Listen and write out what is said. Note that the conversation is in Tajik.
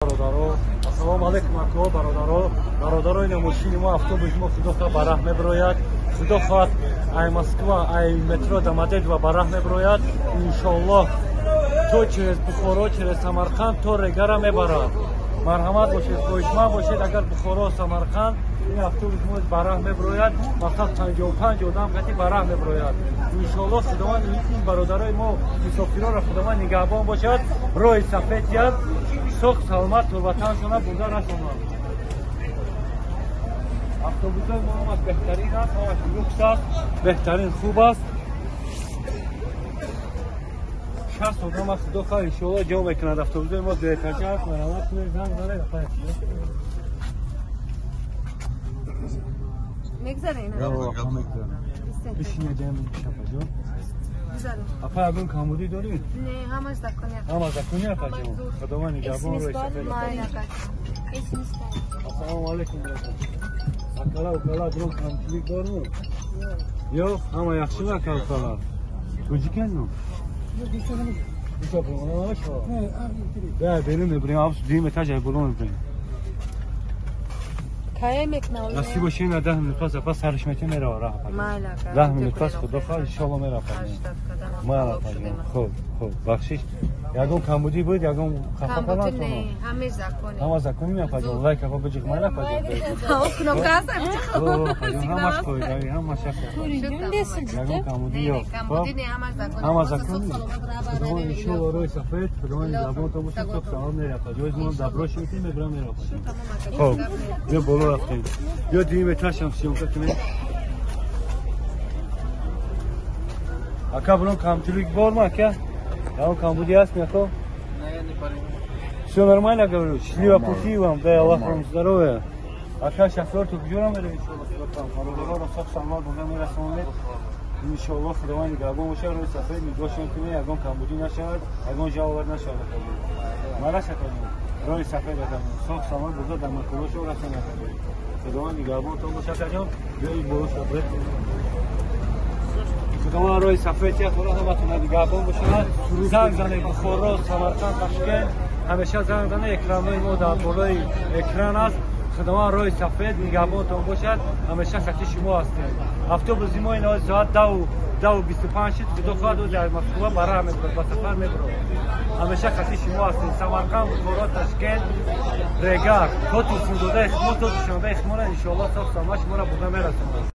бародаро. Ассалому алайкум ако бародаро. Бародаро, ина мошини мо, автобуси мо худо хоҳад ба раҳ мебирояд. Худо хоҳад ай Москва, ай метро Домодедово ба раҳ мебирояд. Иншоаллоҳ то через Бухоро, через Самарқанд то Регара мебарад. Марҳамат бошед, хоҳишманд бошед, агар Бухоро, Самарқанд ин автобус мо ба раҳ мебирояд, мақсад 55 одам қати ба раҳ мебирояд. Иншоаллоҳ Худованд ин бародарои мо мусофиронро Худованд нигаҳбон бошад, роҳи сафед диҳад, соғ саломат то ватаншона бурда расонад. Автобусҳои мо ҳамаш беҳтарин аст, ҳамаш люкс аст, беҳтарин хуб аст. 60 одам аст, худо хоҳад иншоаллоҳ ҷо мекунад. Автобусҳои мо дуэтажа аст, марҳамат кунед, занг занед. Мегзарем. Бишинед, ҷаем шапаҷон. Апа, ягон камбудӣ дорӣ? Не, ҳамаш закони. Ҳама закони, апаҷон. Худованд нигаҳбон, роҳи сафед. Ассалому алайкум, бародар. Акала, укала, дрон камчилик дорму? Yo'q, hamma yaxshimi aka, ukalar? Тоҷиканmi? Да, берун мебирем, авс дуюм этаж ай боло мебирем. Кае мекна? Насиб боше, ина 10 минут пас апа сарш мети мерава раҳ апа. Майла ака. 10 минут пас худо хоҳад иншоалло мерава апа. Майла апа. Хуб, хуб, бахшиш. Ягон камбудӣ буд, ягон хафа Камбудӣ не, ҳама закони. Ҳама закони ми апаҷон. Лайк апа биҷиқ майла апаҷон. Кнопка аст, ҳамаш қоидави, ҳамаш як. Ягон камбудӣ ё. Камбудӣ не, ҳамаш закони. Ҳама закони. Худованд иншоалло роҳи сафед, Худованд нигаҳбонтон бошад, соғ саломат мерава апаҷон. Мо даброш метем, мебирам мерава апаҷон. Хуб, биё боло рафтем. Биё дуюм этажам съёмка кунем. Ака, бурон камчулик борма, ака? Ягон камбудӣ аст, мяко? Все нормально, говорю. Счастливо пути вам, дай Аллах вам здоровья. Ака, шофёр, ту куҷо меравӣ? Бародароро соғ саломат бурда мерасонед. Иншоаллоҳ Худованд нигаҳбон бошад, роҳи сафед нигоҳшон кунед, ягон камбудӣ нашавад, ягон жаловат нашавад. Мараш акаҷон, роҳи сафед акаҷон, соғ саломат бурда дар маконошон расонад. Худованд нигаҳбонтон бошад, акаҷон. Биёед боло сафед. Худованд роҳи сафед диҳад, худо ҳаматона нигаҳбон бошад. Занг занед Бухоро, Самарқанд, Ташкент, ҳамеша занг занед, экранҳои мо дар болои экран аст. Худованд роҳи сафед нигаҳбонтон бошад, ҳамеша хати шумо ҳастем. Автобуси мо ин соат 10:25 шуд, худо хоҳад дар Москва ба раҳ мебурад, ба сафар мебурад. Ҳамеша хати шумо ҳастем. Самарқанд, Бухоро, Ташкент, Регар, то Турсунзодаи мо, то Душанбеи шуморо иншоаллоҳ соғ саломат шуморо бурда мерасонад.